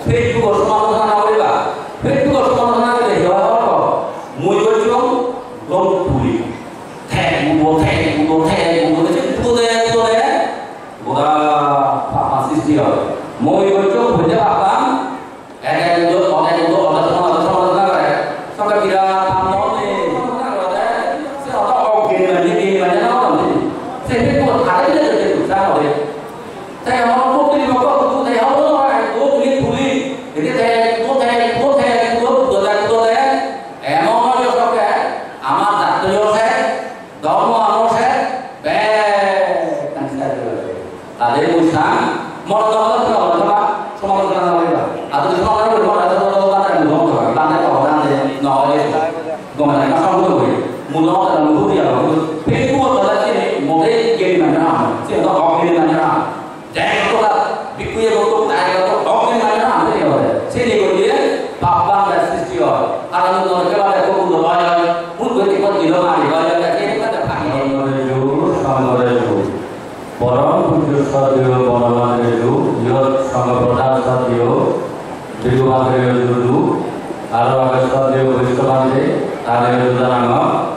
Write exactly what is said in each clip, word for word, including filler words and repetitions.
Facebook-or somalochona no guriba. Facebook-or somalochona gorile hi oi hobor po? Mui gocchong gom tuli. Thek udo, thek udo, thek udo, thek udo, thek udo. Goda papa sristi oi. Mui gocchong bujje papa. Ede udo, ode udo, ode somalochona, ode somalochona gore. Sokke birat pap no ne. Se odo oggeni manje, geni manje na odo. Se he ko thare de de de sa ode. Te emon kotritpokko hudu te hobor no pare, o tuli tuli, ete te, udo te, udo te, udo, udo te, udo te, emon oye sokke, amar jattoyo se, dhormo ano se, bek, tade mui sang, mor dhormo dhormo dhormo, somalochona no guriba. Adu somalochona guriba, adu somalochona guriba, adu somalochona guriba, adu somalochona guriba, adu somalochona guriba. Gome na, na, samudro guri. Mulo na, mulo dia, mulo. Pheku otola sini, mode geni manja na, sini to ok geni manja na. Jai otola, bikuye otola, tai otola, ok geni manja na, sini otola. Sini guri, papa na sristi oi. Aram no ke bade ko mulo oi, oi. Mulo guri ko dilo mari oi, oi, oi, oi, oi, oi. Sangore jur, sangore jur. Porom pujjo sroddheyo Bonobhante ju, iyot Sangho Prodhan sroddheyo Bhikkhu Bhante ju, aro age sroddheyo Boishya Bhante, tareyo ju janangor.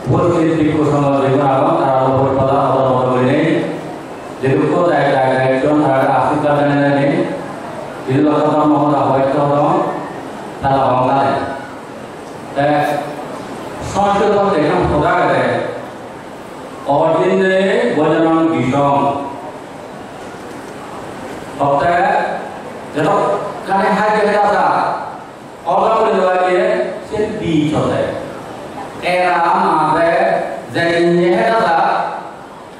Uposthit Bhikkhu Sangho jigun agon, tara loi poripalan odor odor gurinei. Jedukko dai dai dai ekjon tara ashirbad janei janei. Idu lok hodha mohon da hoyto hodha, tara hodha dai. Te Sanskrit ekkan hodha agede. Ojinne bhojanam visham. Otte, jedokkani hajje heda sa, odo guri no lage, sen bij otte. Era made, jeinne heda sa,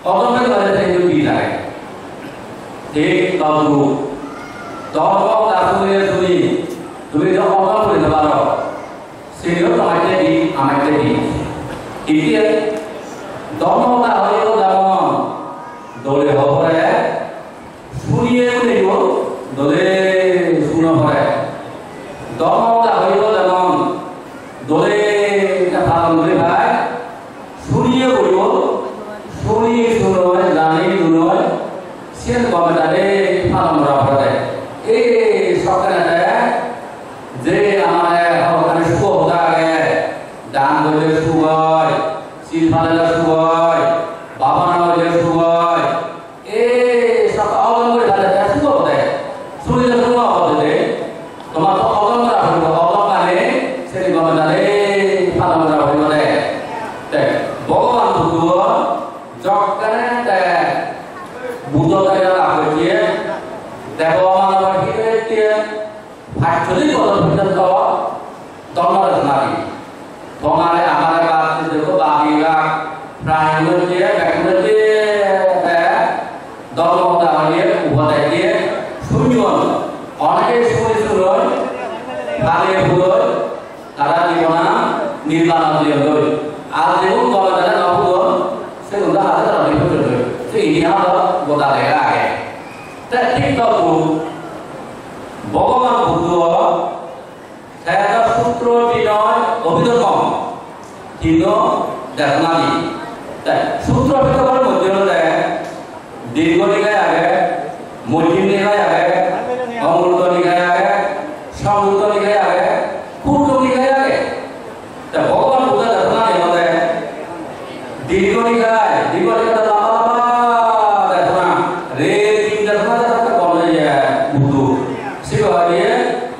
odo guri no lage, sen bij lage. Thik todrup. Dhormo hodha suni suni, tumi je odo guri no paro, siniyo tomatte di, amatte di. Idiye, dhormo hodha hoiyo jemon dole hobore, suniye guneyo dole suno pore. Dhormo hodha hoiyo jemon dole ta palon guri pai, suniye guneyo, suni sunoi, jani junoi, siyen gome dale palon gora pore. Ei sokkenete je amare hokkani suk hoda age, dan golle suk oi, sil palele suk oi, bhabona golle suk oi. Ei sokke odom guri palele suk obode. Sunile suk obode. Tomar to odom gora poribo, odom mane seni gome dale palon gora poribo de. Te Bhogoban Buddho jokkene te Buddho dagera lab gocche, debo manobar hire gocche, pachchollish bojor porjonto dhormo desona di. Tomare amare bad diye, jodi bad diye, prai guri diye, bek guri diye, te dhormo hodha hoye, upodesh diye, sunyon. Oneke suni sunoi, pale puroi, tara jibone nirbanot jeyondoi. Ar jigun gome dale no pudon, sigun do hade tara nirbanot jeyondoi. Se itihas goda lega age. Te thik todrup Bhogoban Buddho, te do sutro, binoy, abhidhormo, tinno desona di. Te sutro abhidhormor moddhe olode Dirgho Nikay age, Majjhim Nikay age, Anguttara Nikay age, Samyutta Nikay age, Khuddaka Nikay age. Te Bhogoban Buddho desona hi hoide? Dirgho Nikay, Dirgho Nikay lamba lamba desona, re tin desona desona gom oye Buddho. Sibe hoide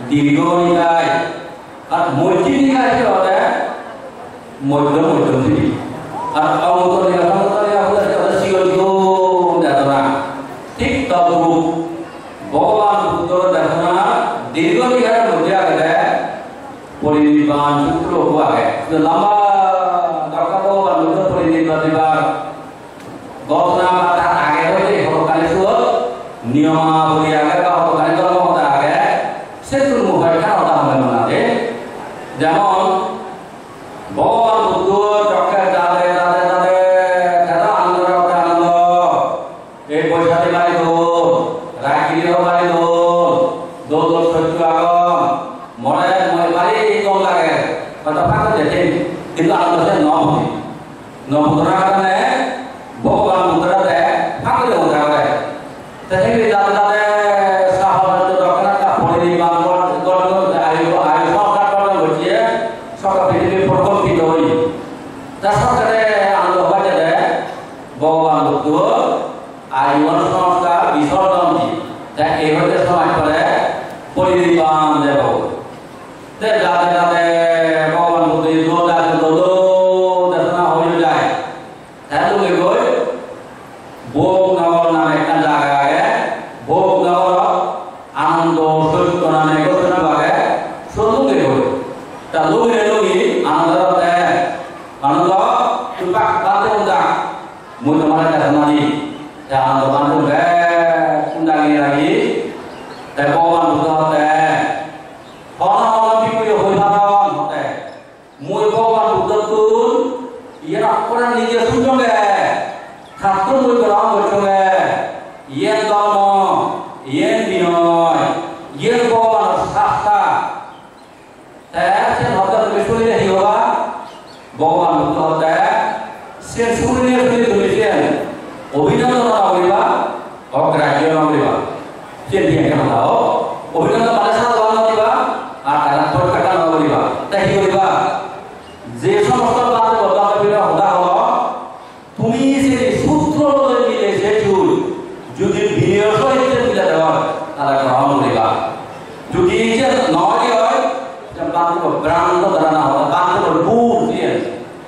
Dirgho Nikay. Ar Majjhim Nikay hi hoide? Moddhom, moddhom sibe. Ar Anguttara Nikay, Anguttara Nikay hoide sigon sigon desona. Thik todrup Bhogoban Buddhor desona Dirgho Nikayor moddhe agede Parinirban Sutro ekko age. Siyot lamba dokka Bhogoban Buddho parinirban dibar ghotona ba tar age hoite hodokkani siyot niyomaboli age ba hodokkani dhormo hoda age. Settun mui hoyekkan hoda hole mone age. Jemon Bhogoban Buddho jokke jade, jade, jade, te do anando, jokke anando. Ei boisati bari dol, Rajgiri o bari dol, dol dol sojjo agon. More moi bari gom lage. Hoito phak guri dekken, hintu anando se no hudi. No hudona karone Bhogoban Buddhore te phak guri hode hode. Te sindi jade jade sahobotte dokken ekka pori Nibbana debo. Te jade jade Bhogoban Buddho idu jade dodo desona hoi jai. Te lungegoi Bhognagar name ekkan jaga age. Bhognagarot Anando Soitto name ekko sonnyassino age. Sot lungegoi. Ta lungile lungi Anando te, Anando, tui bak bhante hon jak. Mui tomare desona di. Te Anando bhante bekkun dagi dagi. Te Bhogoban Buddho hotte, hono hono bhikkhuye hoi paron hotte, mui Bhogoban Buddhottun iyen okkore nije sunjonge, tattun mui grohon gocchonge, iyen dhormo, iyen binoy, iyen Bhogobanor sasta. Te sen hotte tumi sunile hi hoba? Bhogoban Buddho hotte, sen sunile suni tumi sen obhinondon no guriba, ograjjo no guriba. Sen hi ekkan hoda o? Obhinondon mane sadhubad no diba, ar tara protyahar no guriba. Te hi guriba? Je somosto bhante bodda hoda holo, tumi se sutro loi mile se chul, judi binoyor sohite mile de oi, tale grohon guriba. Judi se no oi, se bhante bhranto dharana hoda, bhante bhul siyen.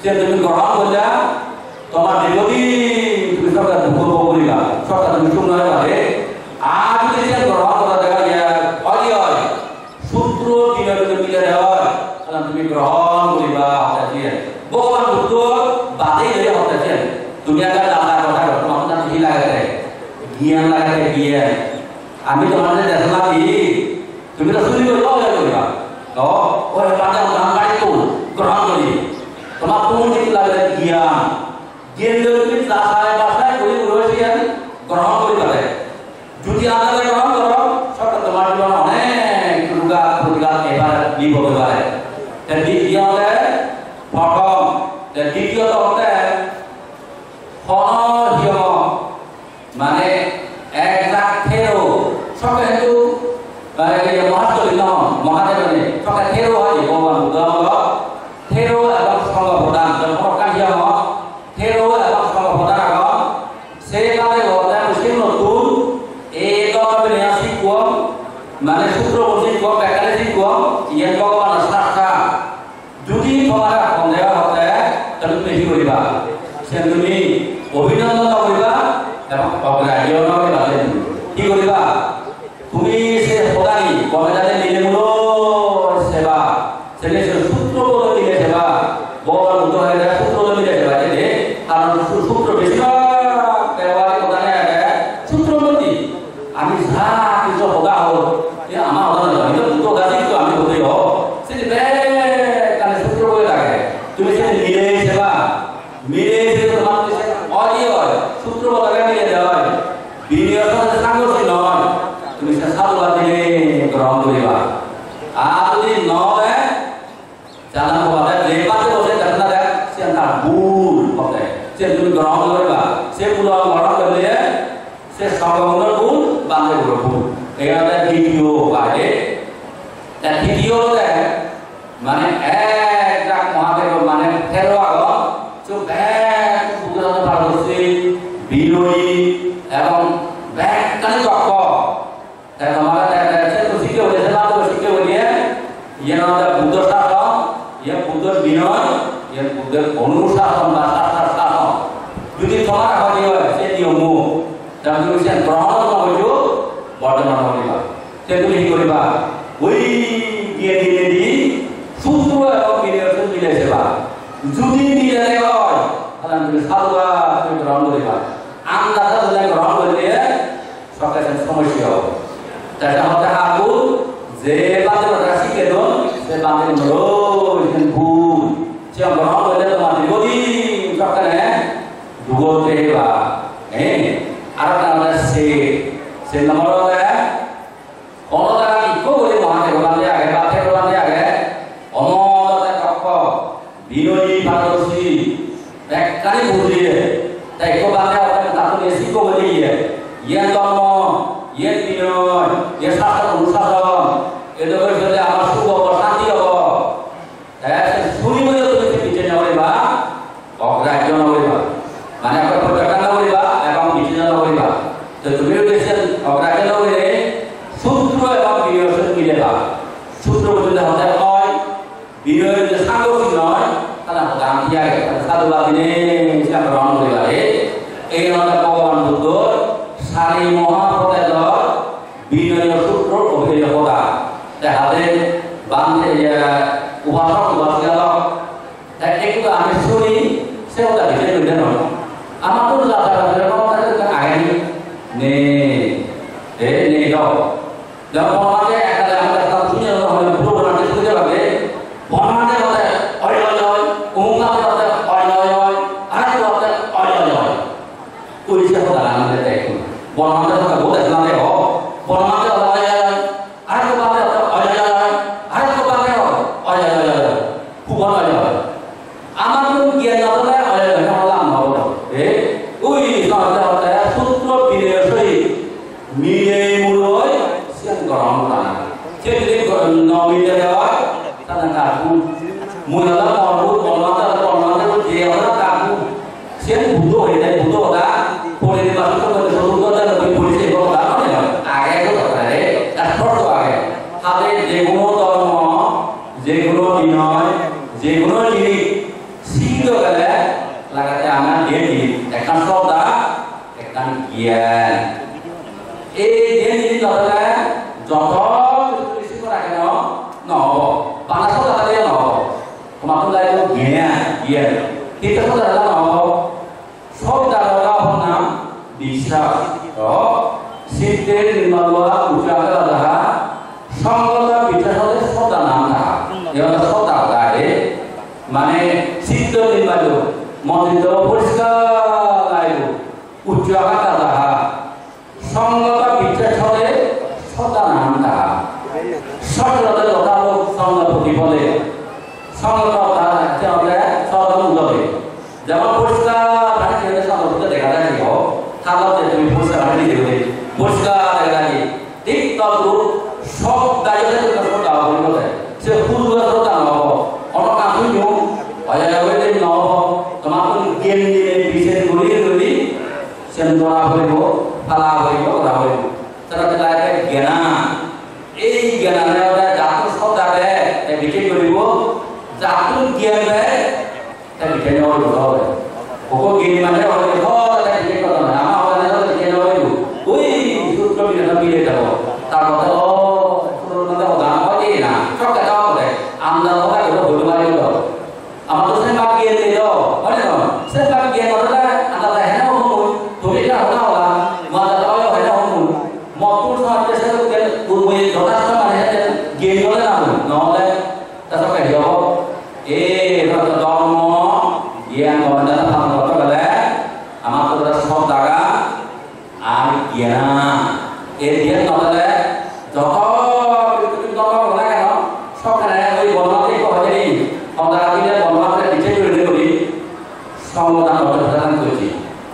Siyen tumi grohon gorle, tomar dirghodin tumi sokkene dukko bhog guriba, sokkene tumi suk no pariba. Ar judi siyen grohon gora de oi, oi, oi, sutro binoy loi mile de oi, tale tumi grohon guriba hotte siyen. Bhogoban Buddho bade guri hotte siyen. Tumi agar dada hoda goro, tomar hoda hi lagede? Gyan lagede, gyan. Ami tomare desona di, tumi to suni gori oi guriba. To, oi bade hoda gari to grohon gori. Tomar to lagede gyan. Gyan loi tumi jasai basai guri guri siyen grohon guri pare. Judi adare grohon goro, sokke tomar jibone onek roga protighot ebar bipod oi pare. Te ditiyo olode prothom, te ditiyo olode hono hiyongo, mane ek lakh tero, sokke hintu, mane ei Mahastoli no, Mahadevore, sokke tero hoye Bhogoban Buddho amolot, tero ebong songho prodhan, jokon ekkan hiyongo, tero ebong songho prodhan agon, se bade olode mui sigunottun ei dhormo binoy sikkuong, mane sutro bo sikkuong, bekkani sikkuong, iyen Bhogobanor sasta. Judi tomare hon dega hotte, tale tumi hi guriba? Siyen tumi obhinondon no guriba, ebong ograjjo no guriba siyen tumi. Hi guriba? Tumi se hodani gome dale mile mulo seba, sene se sutro bole mile seba, Bhogoban Buddho hoide sutro bole mile seba, jene, karon su-, sutro besibhag bebohar hodani age sutro bole. Ami ja hissu hoda hoi, e ama hoda noi, ami to Buddho hoda sikko, ami hodei ho. Sini bekkani sutro bole lage. Tumi sini mile seba, mile seba tomar se odi oi, sutro bole mile de oi. Binoyor sohite sangorshi noi, tumi se sadhubad dile grohon guriba. Ar jodi no de, jana hobade je bhante bole desona de, siyan tar bhul hote. Siyan tumi grohon guriba. Se bhul grohon gorile, se songho bhul, bhante bhul bhul. Ei olode ditiyo bade. Te tritiyo olode, mane ek lakh Mahadev mane tero agon, se bek Buddho sasonot pardoshi, binoyi, ebong bekkani dokko. Te tomare te, te, se to sikke hoide, se mane sikke hoide, iyen olode Buddho sason, iyen Buddho binoy, iyen Buddho onusason ba sastar sason. Jodi tomare hoide oi, se niyomo, te tumi siyen grohon no goriyo, borjon no goriba. Te tumi hi goriba? Oi diye diye di, sutro ebong binoy sut mile seba. Jodi mile oi, tale tumi sadhubad tumi grohon goriba. Andar jodi grohon gorile, sokke sen somosse obo. Te sen hotte ha bhul, je bhante bhante sikke don, se bhante bhul, sen bhul. Se grohon gorile tomar dirghodin sokke ne dugot theba. Eh? Ar ekkan olode se, se nombor olode, hono jagat ikko guri Mahathero bhante age, ba Thero bhante age, omor age, dokko, binoyi, pardoshi, bekkani bujje, te ikko bhante age, tattun ei sikko guri iye, iyen dhormo, iyen binoy, iyen sastro onusason, edo guri pele amar suk obo, shanti obo. Te se suni guri tumi se bicchej no guriba, ograjjo no guriba. Mane ekko protyahar no guriba, ebong bicchej no guriba. Te tumi jodi se ograjjo Binoy sut mile ba. Sutro bojjode hotte oi, binoy jodi sango sin noi, tale hoda am hi age, tale sadhubad dinei se amar ron guri pare. Ei hoda Bhogoban Buddhor sari mohaprotyajor binoy sutro obhidheyo hoda. Te hade bhante, iye, upasok upasika lok, te ekku ami suni, se hoda bhidhe bhidhe noi. Amar to lata lata hoda age ni? Nei. Ei nei do. Jemon Bormate ekka jemon ekka pujo hole, pujo Bormate pujo lage. Bormate hotte oi oi oi, umuk mate hotte oi oi oi, arekku hotte oi oi oi. Oi se hoda lage de ekku. Bormate hotte bohut ekka lage ho. Bormate hotte oi oi oi, arekku mate hotte oi oi oi, arekku mate hotte oi oi oi. Hubon oi oi. Amattun gyan no thele oi oi oi hola no obo. E, ui hotte hotte sutro binoy sohit mile muloi siyan grohon gorana. Se jodi gro-, no mile oi, tale ta bhul. Mui hola mor bhul, mor mate hola mor mate bhul, je hola ta bhul. Siyan Buddho hoide, Buddho hoda, pore ni basu to hoide, Buddho hoda, hoide, pore se hoda, mane age to hoda re, ta hoda age. Hade je hono dhormo, je hono binoy, je hono jinis, Sigido gele lagette amar diyen jinis, ekkan sroddha, ekkan gyan. Ei diyen jinis no thele joto hissu hissu gora keno no obo. Bana sroddha thaleyo no obo. Tomattun lagibo gyan, gyan. Hitte sroddha thale no obo? Sroddha hoda honna Biswas. To, sitte nirmal bhava ucca akkhata jaha, sanghato bicchasate sroddha nam thaha. Iyan olode sroddha hoda age. Mane sitto nirmal, mon sitto poriskar laibo. Ucca akkhata jaha, sanghato bicchasate sroddha nam thaha. Sroddha hoda lok sangha protipole. Sangha hoda te olode sroddha mudole. Jemon poriskar pani jiyot sangha hoda dega jai ho, thagot je tumi poriskar pani diye de, poriskar dega jai. Thik todrup sroddha jiyot sroddha hoda hoda. Se purbo sroddha no obo. Ono kaam hoyong, hoya hoya hoide no obo. Tomattun gyan dinei bichar guri guri sen gora poribo, pala poribo, gora poribo. Tara tara gyan. Ei gyanane olode jattun sroddha de, te bicchej guribo, jattun gyan de, te bicchej no guribo. Hokko gyan mane olode sroddha de bicchej gotton, ama olode sroddha bicchej no guribo. Ui, sutro bidhana bile jabo. Tar mane, o, sutro bidhana hoda hoide na, sokke jabo de. Andar hoda guri hoide paribo. Amar to se bhagge nei do, hoi na noi? Se bhagge no thele, anda ta hene hom mui, tumi ekka hoda hola, mui anda ta hoi hene hom mui. Mottun samajje se lokke purbo jothechto mane hene gyan ole na mui, no ole ta sokke hi obo? E, dhormo, gyan, dhormo, dhormo, dhormo, dhormo, amar to sroddha, ar gyan. Ei gyan no thele joto prithibi dhormo hola keno, sokkene oi Bormate ekko hoide ni, Soddagan dile Bormate bicchej guri de guri, sanghadan hotte hoda gocche.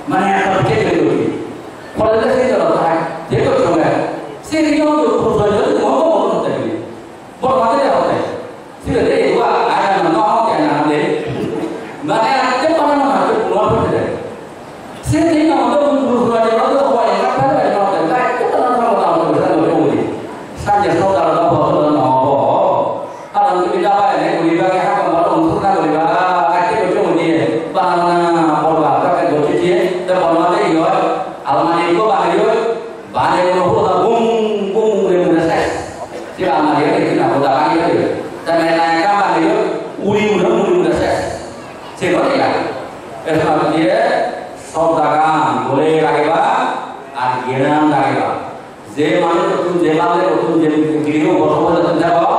Mane ekko bicchej guri gocche. Phole de se jora thai, je gocche hobe. Se niyom to purushotte hotte hobe. Bormate de hotte. Sibere ua aya no no ke na de. Mane atte pana na ke pura pura de. Se din na to pura pura de, to ko ya ka pa de, to ko ta na ko ta ko ta ko ni. Sanje so da da bo to no bo. Aran tu da ba ne ko ba ke ha ko ma to na ko ba. Atte ko jo ni. Ba na bo ba ka ko ti ti. Da bo na de yo. Almari ko ba yo. Bane uno hulo na bum, bum, bum, bum, bum, ses. Sira amari ya, itu na hoda kami ya. Dan lain-lain kan bane yo, uri uno, uri uno ses. Sira ya. Esa dia, sroddhagan, bole ragiba, ar gyanan ragiba. Je mane totun, je mane totun, je griho, boso boso totun jabo,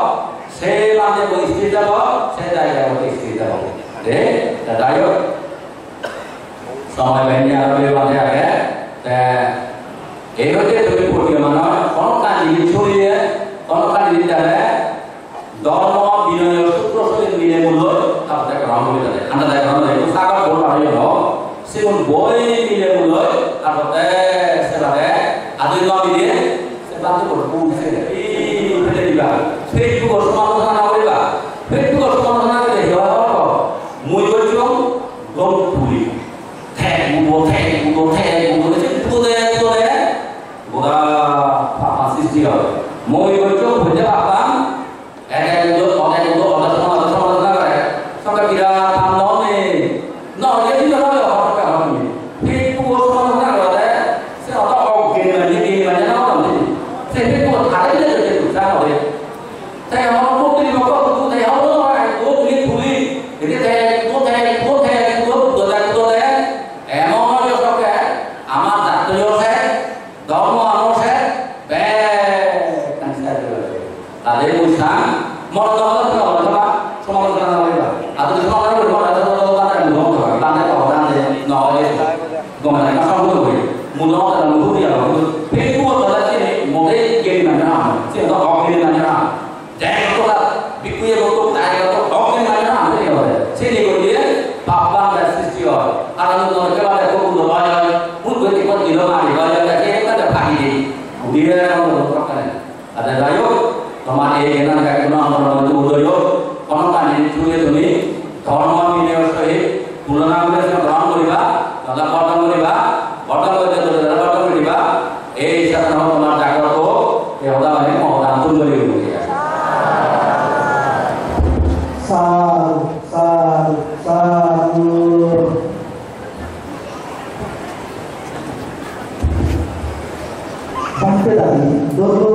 se mane bo isthir jabo, se jai jabo, isthir jabo. De, ta jai hok. Somoy benne aro bebade age, te ei hoide tumi purtiyo manor, hono ekkan jinis sorile, hono ekkan jinis dele, dhormo binoy sutro sole mile muloi, tar pore grohon guri dele. Anda dai grohon guri, sagor bol pare yo, sigun boi mile muloi, tar pore se bade, adi no mile, se bade bol pun se, ei, pele diba. Facebook-or somalosona no guriba. Facebook-or somalosona gurile hi obo? Mui gocchong, gom puri. Thek gudo, thek gudo, thek gudo, thek gudo, thek gudo, goda papa sisti oi. Mui gocchong, Bujhe bapang, ek ek udo, ek ek udo, ek ek somoy, ek ek somoy na kore. Sokke birat pap no ne. No, ye di no, no, no, no, no. Pek ko somoy na kore. Se oto ok gini mani, gini mani na kore. Se pek ko thare le le le sa kore. Te hon ko ti ko ko tu te hon no, ko ni thuli. Ini te ko te ko te ko do da ko de. Emon no yo sokke, ama dakto yo se. Dhormo amor se bek ekkan sare dilo. Tade mui sang, mor dogor dogor dogor somalosona no goriba. Ado somalosona goriba, ado dogor dogor dogor dogor dogor dogor dogor dogor dogor. Gome dai ma somalosona gori. Mulo dogor dogor gori aro. Pek ko dogor sini mode geri mane na. Sini to geri mane na. Jai Bhagwan, bhikkhu ye bhagwan, tai bhagwan, bhagwan mane na, amare ye bhagwan. Sini goriye, pap bhangor sristi oi. Karon noroke bade ko ulo oi oi, mut gori ko dilo mari oi oi, jai ekta phagi di. Udiye karon noroke bhagwan. Ada dayo, tomar ei gyan ekdom amar moddhe udoy hok, kono kani chuye tumi, dhormo ninoy sohit, tulona guri se grohon goriba, tada borton goriba, borton gotte gotte tada borton goriba, ei hisab no tomar jagrot hok, ei hoda mane mohodan tun gori gori. Sadhu, sadhu, sadhu. Bhante dagi, dhormo